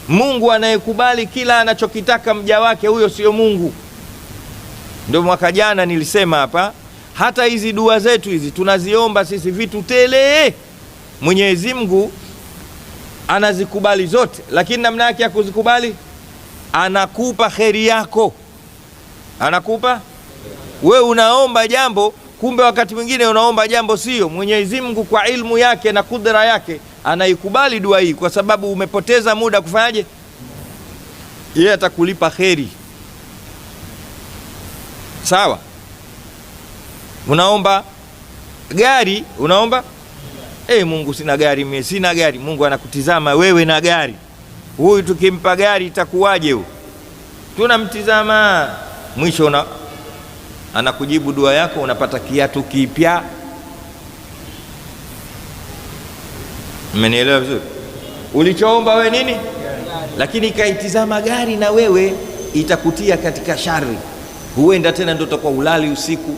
Mungu anayekubali kila anachokitaka mja wake, huyo sio Mungu. Ndio mwaka jana nilisema hapa, hata hizi dua zetu hizi tunaziomba sisi vitu tele, Mwenyezi Mungu anazikubali zote, lakini namna yake ya kuzikubali, anakupa kheri yako, anakupa we. Unaomba jambo, kumbe wakati mwingine unaomba jambo sio. Mwenyezi Mungu kwa ilmu yake na kudra yake anaikubali dua hii, kwa sababu umepoteza muda kufanyaje? Yeye atakulipa kheri. Sawa, unaomba gari, unaomba Mungu sina gari mie, sina gari. Mungu anakutizama wewe na gari, huyu tukimpa gari itakuwaje? Huyu tunamtizama, mwisho anakujibu dua yako, unapata kiatu kipya. Mmenielewa vizuri? Ulichoomba we nini? Lakini ikaitizama gari na wewe itakutia katika shari, huenda tena ndio utakuwa ulali usiku.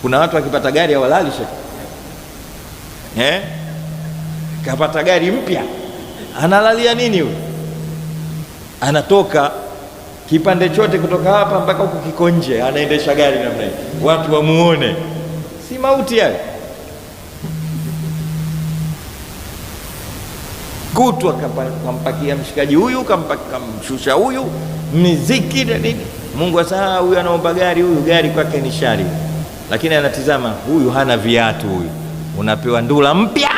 Kuna watu wakipata gari hawalali shekhe, eh? Kapata gari mpya analalia nini huyu? Anatoka kipande chote kutoka hapa mpaka huku kiko nje, anaendesha gari namna hii, watu wamuone. Si mauti yale? Kutwa kampakia mshikaji huyu, kamshusha huyu, miziki na nini. Mungu asa, huyu anaomba gari, huyu gari kwake ni shari, lakini anatizama huyu hana viatu, huyu unapewa ndula mpya.